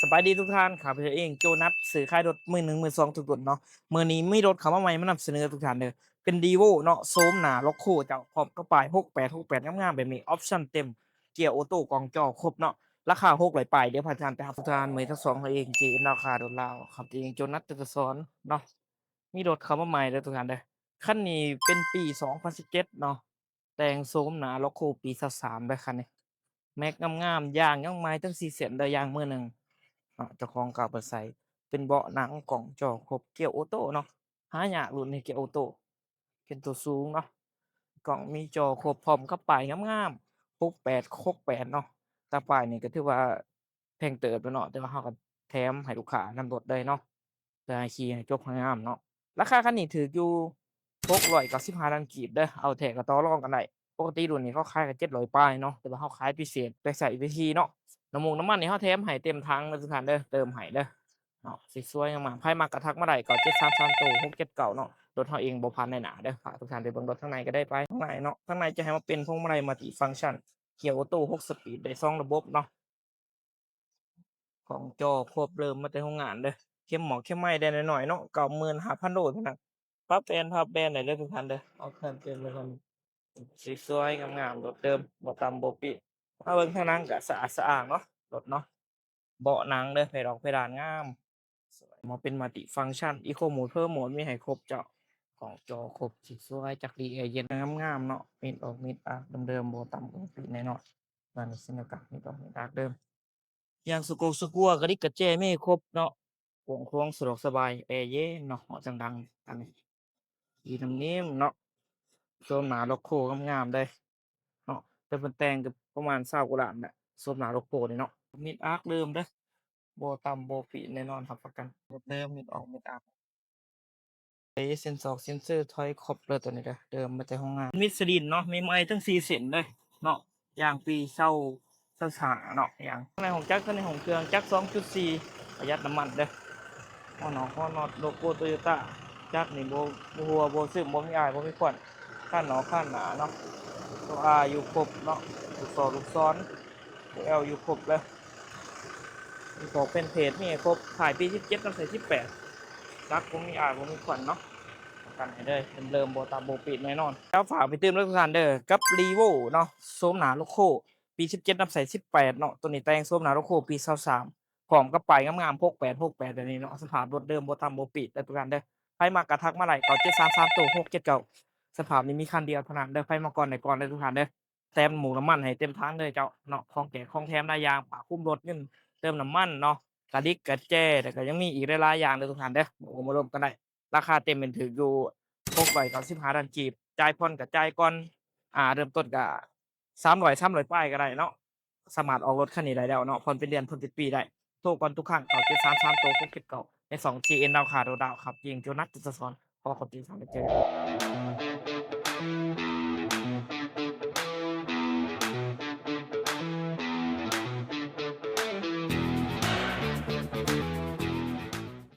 ສະບາຍດີທຸກທ່ານ ຂ້າພະເຈົ້າເອງ ໂຈນັດ ຊື້ຂາຍລົດມືໜຶ່ງມືສອງທຸກລຸ້ນເນາະ. ມື້ນີ້ມີລົດເຂົ້າມາໃໝ່ມານຳສະເໜີທຸກທ່ານເດີ ເປັນ Revo ເນາະ ໂສມໜ້າລັອກໂຄເຈົ້າ ພ້ອມກັບປ້າຍຫົກແປດຫົກແປດງາມໆແບບນີ້ ອອບຊັນເຕັມ ເກຍໂອໂຕ້ ກ້ອງຈໍຄົບເນາະ ລາຄາຫົກຮ້ອຍປາຍ. ດຽວພາທ່ານໄປຮັບ ທຸກທ່ານ ມື້ນີ້ທັງສອງເຮົາເອງ ເຈເອັນ ລາວຄາ ໂດນລາວ ຂ້າພະເຈົ້າເອງ ໂຈນັດ ຈະຕະສອນເນາະ. ມີລົດເຂົ້າມາໃໝ່ເດີທຸກທ່ານເດີ ຄັນນີ້ເປັນປີສອງພັນສິບເຈັດເນາະ ແຕ່ງໂສມໜ້າລັອກໂຄປີຊາວສາມເດີຄັນນີ້ ແມັກງາມໆ ຢາງຍັງໃໝ່ທັງສີ່ເສັ້ນເດີ ຢາງມືໜຶ່ງເນາະ ເຈົ້າຂອງເກົ່າເພິ່ນໃສ່ ເປັນເບາະໜັງ ກ້ອງຈໍຄົບ ເກຍໂອໂຕ້ເນາະ ຫາຍາກລຸ້ນນີ້ ເກຍໂອໂຕ້ ເປັນຕົວສູງເນາະ ກ້ອງມີຈໍຄົບ ພ້ອມກັບປ້າຍງາມໆ ຫົກແປດຫົກແປດເນາະ. ຕາປ້າຍນີ້ກໍຖືວ່າ ແພງເຕີບແລ້ວເນາະ ແຕ່ວ່າເຮົາກໍແຖມໃຫ້ລູກຄ້ານຳລົດເລີຍເນາະ ເພື່ອໃຫ້ຂີ່ໃຫ້ຈົບໃຫ້ງາມເນາະ. ລາຄາຄັນນີ້ຖືກຢູ່ຫົກຮ້ອຍເກົ້າສິບຫ້າພັນກີບເດີ ເອົາແທ້ກໍຕໍ່ລອງກັນໄດ້. ປົກກະຕິລຸ້ນນີ້ເຂົາຂາຍກັນເຈັດຮ້ອຍປາຍເນາະ ແຕ່ວ່າເຮົາຂາຍພິເສດໄປໃຊ້ໄປຂີ່ເນາະ. ນ້ຳມັນ ນ້ຳມັນນີ້ເຮົາແຖມໃຫ້ເຕັມຖັງເດີທຸກທ່ານເດີ ເຕີມໃຫ້ເດີເນາະ. ສວຍໆງາມໆ ໃຜມັກກໍທັກມາໄດ້ ເກົ້າເຈັດສາມສາມໂຕ ຫົກເຈັດເກົ້າເນາະ. ລົດເຮົາເອງບໍ່ຜ່ານໃນໜ້າເດີ ພາທຸກທ່ານໄປເບິ່ງລົດທາງໃນກໍໄດ້ ໄປທາງໃນເນາະ. ທາງໃນຈະໃຫ້ມາເປັນພວງມາໄລມັນຕິຟັງຊັນ ເກຍໂອໂຕ້ຫົກສະປີດ ໄດ້ສອງລະບົບເນາະ. ກ້ອງຈໍຄົບ ເລີ່ມມາແຕ່ໂຮງງານເດີ ເຂັມໝອກເຂັມໄມ້ໄດ້ໜ້ອຍໆເນາະ ເກົ້າໝື່ນຫ້າພັນໂລເທົ່ານັ້ນ. ປັບແປນພັບແປນໄດ້ເດີທຸກທ່ານເດີ ອອກເຄື່ອງເຕັມເລີຍ ສວຍໆງາມໆ ລົດເດີມ ບໍ່ຕຳບໍ່ປີ. ມາເບິ່ງທາງຫຼັງກໍສະອາດສະອ້າງເນາະ ລົດເນາະ ເບາະໜັງເດີ ເພດອອກເພດານງາມ ມາເປັນມັນຕິຟັງຊັນ ອີໂຄໂໝດ ເພີໂໝດ ມີໃຫ້ຄົບເຈົ້າ ກ້ອງຈໍຄົບ ສວຍໆ ຈັກດີແອເຢັນ ງາມໆເນາະ ມິດອອກມິດອາກເດີມໆ ບໍ່ຕຳບໍ່ປີແນ່ນອນ. ບາດນີ້ຊິນະກັບ ມີດອກມີດາກເດີມ ຢ່າງສະກົກສະກົວ ກະດິກກະແຈມີຄົບເນາະ ກວ້າງຂວາງສະດວກສະບາຍ ແອເຢັນເນາະ ເຫາະຈັ່ງດັງ ອັນນີ້ ດີໜຸ່ມເນາະ. ໂສມໜ້າລັອກໂຄງາມໆເດ້ເນາະ ແຕ່ເພິ່ນແຕ່ງກໍປະມານຊາວກວ່າລ້ານແຫຼະ ໂສມໜ້າລັອກໂຄນີ້ເນາະ. ມິດອາກເດີມເດ້ ບໍ່ຕຳບໍ່ປີແນ່ນອນ ຮັບປະກັນ ເດີມ ມິດອອກມິດອາກ ເຊັນຊອກເຊັນເຊີ ຖອຍຄົບເລີຍໂຕນີ້ເດີ ເດີມມາແຕ່ໂຮງງານ. ມີສະດິນເນາະ ມີໃໝ່ທັງສີ່ເສັ້ນເລີຍເນາະ ຢາງປີຊາວ ຊາວຫ້າເນາະ. ຢາງ ໃນຫ້ອງຈັກ ໃນຫ້ອງເຄື່ອງ ຈັກສອງຈຸດສີ່ ປະຢັດນ້ຳມັນເດີ. ຫົວນອກຫົວນັອດ ໂລໂກ້ໂຕໂຍຕ້າ ຈັກນີ້ບໍ່ ບໍ່ຮົ່ວ ບໍ່ຊຶມ ບໍ່ມີອາຍ ບໍ່ມີຄວັນ. ຄານນອກຄານໜ້າເນາະ ໂຕອາຢູ່ຄົບເນາະ ລູກສອນ ລູກສອນ ໂຕແອລຢູ່ຄົບເລີຍ. ມີຂອບເປັນເພດ ມີໃຫ້ຄົບ ທ້າຍປີສິບເຈັດ ນຳໃສ່ສິບແປດ ຈັກບໍ່ມີອາຍ ບໍ່ມີຄວັນເນາະ ປະກັນໃຫ້ເລີຍ ເດີມໆ ບໍ່ຕຳບໍ່ປີແນ່ນອນ. ແລ້ວຝາກໄປຕື່ມເດີທຸກທ່ານເດີ ກັບ Revo ເນາະ ໂສມໜ້າລັອກໂຄ ປີສິບເຈັດ ນຳໃສ່ສິບແປດເນາະ. ໂຕນີ້ແຕ່ງໂສມໜ້າລັອກໂຄປີຊາວສາມ ພ້ອມກັບປ້າຍງາມໆ ຫົກແປດຫົກແປດ ແບບນີ້ເນາະ. ສະພາບລົດເດີມ ບໍ່ຕຳບໍ່ປີເດີທຸກທ່ານເດີ ໃຜມັກກໍທັກມາໄດ້ ເກົ້າເຈັດສາມສາມໂຕ ຫົກເຈັດເກົ້າ. ສະພາບນີ້ມີຄັນດຽວເທົ່ານັ້ນເດີ ໃຜມາກ່ອນໄດ້ກ່ອນເດີທຸກທ່ານເດີ. ແຖມໝູກນ້ຳມັນໃຫ້ເຕັມຖັງເດີເຈົ້າເນາະ ຂອງແຈກຂອງແຖມຫຼາຍຢ່າງ ຜ້າຄຸມລົດ ເງິນເຕີມນ້ຳມັນເນາະ ກະດິກກະແຈ ແລ້ວກໍຍັງມີອີກຫຼາຍໆຢ່າງເດີທຸກທ່ານເດີ. ມາໂອ້ມາລົມກັນໄດ້ ລາຄາເຕັມແມ່ນຖືກຢູ່ຫົກຮ້ອຍເກົ້າສິບຫ້າພັນກີບ ຈ່າຍຜ່ອນກໍຈ່າຍກ່ອນ ອ່າ ເລີ່ມຕົ້ນກໍສາມຮ້ອຍ ສາມຮ້ອຍປາຍກໍໄດ້ເນາະ. ສາມາດອອກລົດຄັນນີ້ໄດ້ແລ້ວເນາະ ຜ່ອນເປັນເດືອນ ຜ່ອນເປັນປີໄດ້. ໂທກ່ອນທຸກຄັ້ງ ເກົ້າເຈັດສາມສາມໂຕ ຫົກເຈັດເກົ້າ ໃນຊ່ອງ ເຈເອັນ ລາວຄາ ໂດນດາວ ຂັບຍິງ ໂຈນັດ ຈະສອນ ຂໍຂອບໃຈທ່ານ ເຈີກັນ.